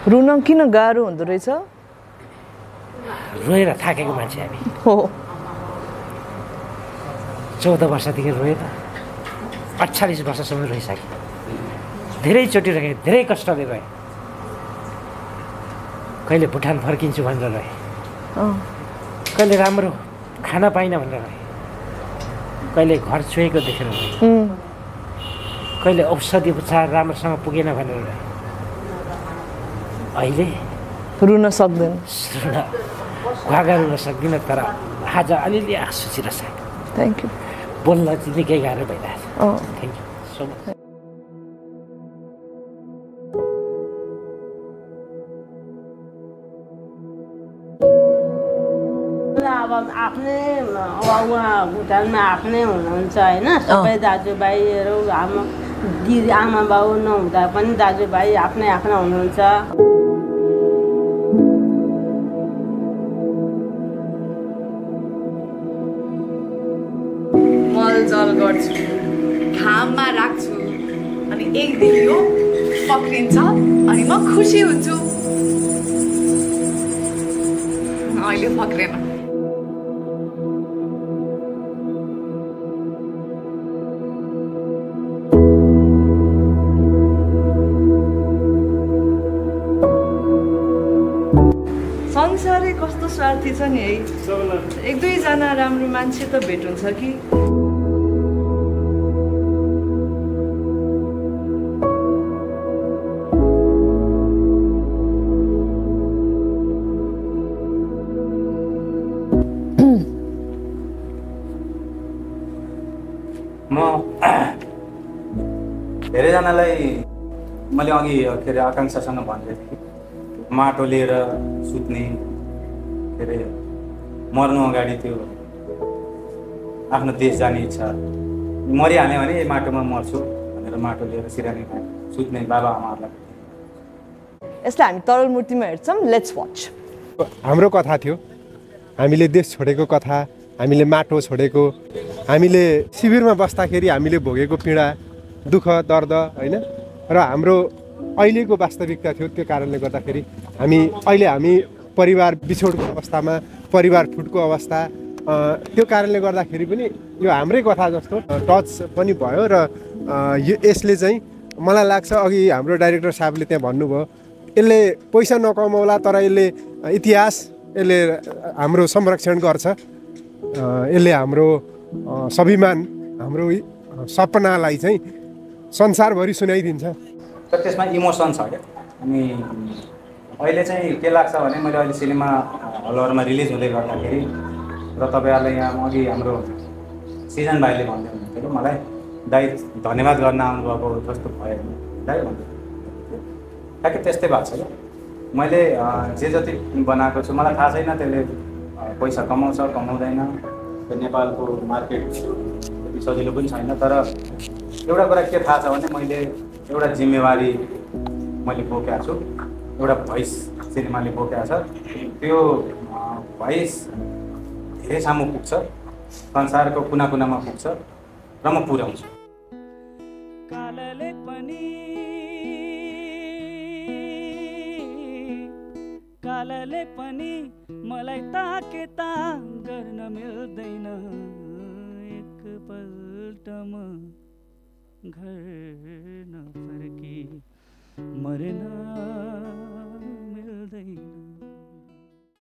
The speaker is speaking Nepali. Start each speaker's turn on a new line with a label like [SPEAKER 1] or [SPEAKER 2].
[SPEAKER 1] रुन किन गाह्रो हुँदो रहेछ?
[SPEAKER 2] रोएर थाकेको मान्छे हामी
[SPEAKER 1] हो।
[SPEAKER 2] 14 वर्षदेखि रोएर 48 वर्षसम्म रोइसकेँ। धेरैचोटि रहेँ, धेरै कष्टले रहेँ। कहिले भुटान फर्किन्छु भनेर रहेँ, कहिले राम्रो खाना पाइनँ भनेर रहेँ, कहिले घर छोएको देखेर रहेँ, कहिले औषधि उपचार राम्रोसँग पुगेन भनेर रहेँ। अहिले
[SPEAKER 1] रुन सक्दैन,
[SPEAKER 2] घागा रुन सक्दिनँ, तर आज अलिअलि आँसु छिरिसक्यो।
[SPEAKER 1] Thank you.
[SPEAKER 2] बोल्न चाहिँ निकै गाह्रो भइरहेछ। Thank you so much.
[SPEAKER 3] अब आफ्नै उहाँ भुटानमा आफ्नै हुनुहुन्छ होइन, सबै दाजुभाइहरू हाम्रो दिदी आमा बाउ नहुँदा पनि दाजुभाइ आफ्नै आफ्नै हुनुहुन्छ।
[SPEAKER 4] मलजल गर्छु, घाममा राख्छु, अनि एक दिन यो पक्रिन्छ अनि म खुसी हुन्छु। अहिले पक्रेन।
[SPEAKER 1] संसारै कस्तो स्वार्थी छ नि है। एक दुईजना राम्रो मान्छे त भेटुन्छ कि।
[SPEAKER 5] म धेरैजनालाई मैले अघि के अरे आकाङ्क्षासँग भन्दै थिएँ, माटो लिएर सुत्ने, के अरे मर्नु अगाडि त्यो आफ्नो देश जाने इच्छा, मरिहाल्यो भने माटोमा मर्छु भनेर माटो लिएर सिरानीमा सुत्ने बाबाआमाहरूलाई।
[SPEAKER 1] यसलाई हामी तरल मूर्तिमा हेर्छौँ। Let's watch.
[SPEAKER 6] हाम्रो कथा थियो, हामीले देश छोडेको कथा, हामीले माटो छोडेको, हामीले शिविरमा बस्दाखेरि हामीले भोगेको पीडा, दुःख, दर्द होइन, र हाम्रो अहिलेको वास्तविकता थियो। त्यो कारणले गर्दाखेरि हामी परिवार बिछोडको अवस्थामा, परिवार फुटको अवस्था, त्यो कारणले गर्दाखेरि पनि यो हाम्रै कथा जस्तो टच पनि भयो। र यसले चाहिँ मलाई लाग्छ, अघि हाम्रो डाइरेक्टर साहबले त्यहाँ भन्नुभयो, यसले पैसा नकमाउला तर यसले इतिहास, यसले हाम्रो संरक्षण गर्छ, यसले हाम्रो स्वाभिमान, हाम्रो सपनालाई चाहिँ संसारभरि सुनाइदिन्छ।
[SPEAKER 5] तर त्यसमा इमोसन छ क्या। अनि अहिले चाहिँ के लाग्छ भने मैले अहिले सिनेमा हलहरूमा रिलिज हुँदै गर्दाखेरि र तपाईँहरूले यहाँ अघि हाम्रो सिजन भाइले भन्दै हुनुहुन्थ्यो, मलाई दाइ धन्यवाद गर्न आउनुभएको जस्तो भयो दाइ भन्दै। ठ्याक्कै त्यस्तै भएको छ क्या। मैले जे जति बनाएको छु मलाई थाहा छैन त्यसले पैसा कमाउँछ कमाउँदैन, नेपालको मार्केट त्यति सजिलो पनि छैन। तर एउटा कुरा के थाहा छ भने मैले एउटा जिम्मेवारी मैले बोकेको छु, एउटा भोइस सिनेमाले बोकेको छ। त्यो भोइस धेरै सामु पुग्छ, संसारको कुना कुनामा पुग्छ र म पुर्याउँछु।
[SPEAKER 7] कालले पनि मलाई ताके ताक गर्न मिल्दैन, एकपल्टमा घर नफर्की मर्न